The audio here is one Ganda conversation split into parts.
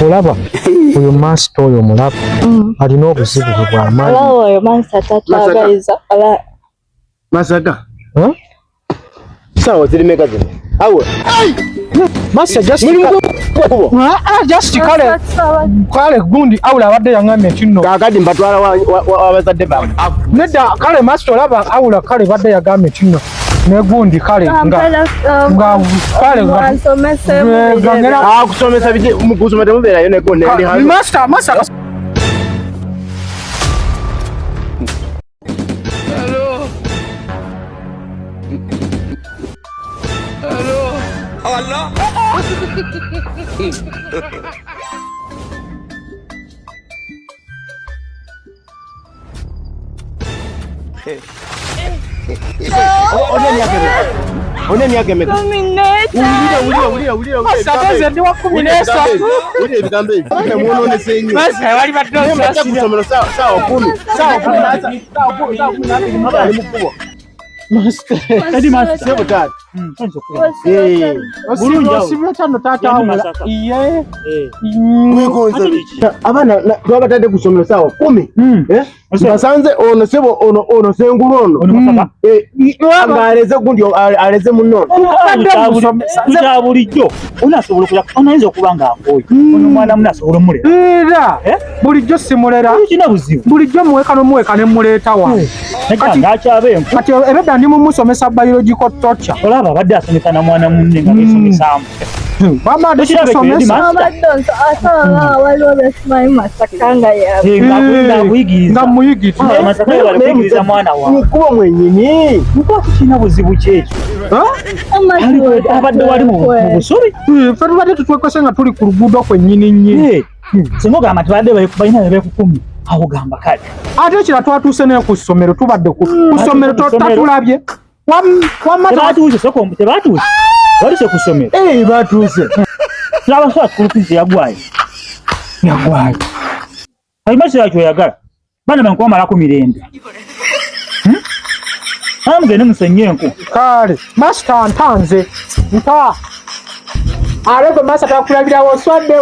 Olaba oyo master oyo omulaba alina obuzibu bwe bw'amaanyi. Olaba oyo master tatwagaliza. Ola Masaka. Huh? Sawa ziri meka zino. Awe. Master just Muli kubo. Ah, ah, just kale kale gundi awula abadde yaŋŋambye nti nno Kakati mbatwala wa abazadde baabwe. Nedda kale master olaba awula kale badde yagambye nti nno ne gundi kale nga nga kale nga nga ngera Ah, kusomesa biki mu kusoma temubeerayo ne ne ndi hano. master master One emyaka emeka? One emyaka emeka? 13. Wulira wulira wulira wulira. Master ate ndi wa 13. Wulira ebigambo ebyo. Ate mwonoonese nnyo. Master wali badde Naye mujja ku osasira. ssomero saawa 10. Saawa 10 saawa 10 saawa 10 aba ali mu kkubo. Kati master. Ssebo taata. Eh. Bulungi osibira tano taata Yandi awula. Masaka. Iye. Weegonza biki? Abaana twabatadde ku ssomero saawa 10. Eh? Basanze ono sebo ono ono sengulu ono. Ono Masaka. Eh, ng'aleze gundi aleze munno. Kya bulijjo ono asobola okuya ono ayinza okuba ng'akooye ono omwana mune asobola omulera. Era Eh? bulijjo simulera. Kirina buzibu. Bulijjo muweka n'omuweka ne muleeta wange. Naye ng'akyaba enku. Kati ebedda ndi mumusomesa biological torture. Olaba abadde asomesa na mwana munne nga beesomesaamu. Mama ate Ekirabo ekyo sikusomesa. Edima. Abadde asaba waliwo besimanyi Masaka nga yaabwe. Eh, ng'akuyigiriza. Nga muyigiriza. Masaka yebale kuyigiriza mwana wawe. Mu kkubo mwennyini. Nkuba kirina buzibu ki ekyo? Abadde wali mu busubi. Ffe tubadde tutwekose nga tuli ku luguudo kwennyini nnyini. Eh, singa ogamba nti badde balina be beekukumye awo gamba kale. Ate ekira twatuuse ne ku ssomero tubadde ku ku ssomero Ku ssomero. tatulabye. Wamma Tebatuuse soko tebatuuse. Batuuse ku ssomero. Eh, batuuse. Tulaba so school fees yagwayo. yagwayo. Alima kyo kyoyagala. Bana bange kubamalako mirembe. Hmm? Aa mugende musenye enku. Kale master ntanze nta ale gwe master takulabirawo oswadde.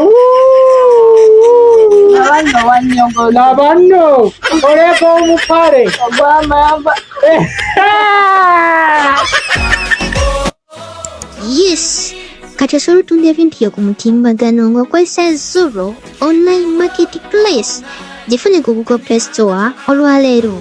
Abano wanyogoza. Laba nno oleeka omupale. Ogw'amamba. Yes! Kati osobola otunda ebintu byo ku mutimbagano ng'okozesa Zuro online marketplace. Gifune ku Google Play Store olwaleero.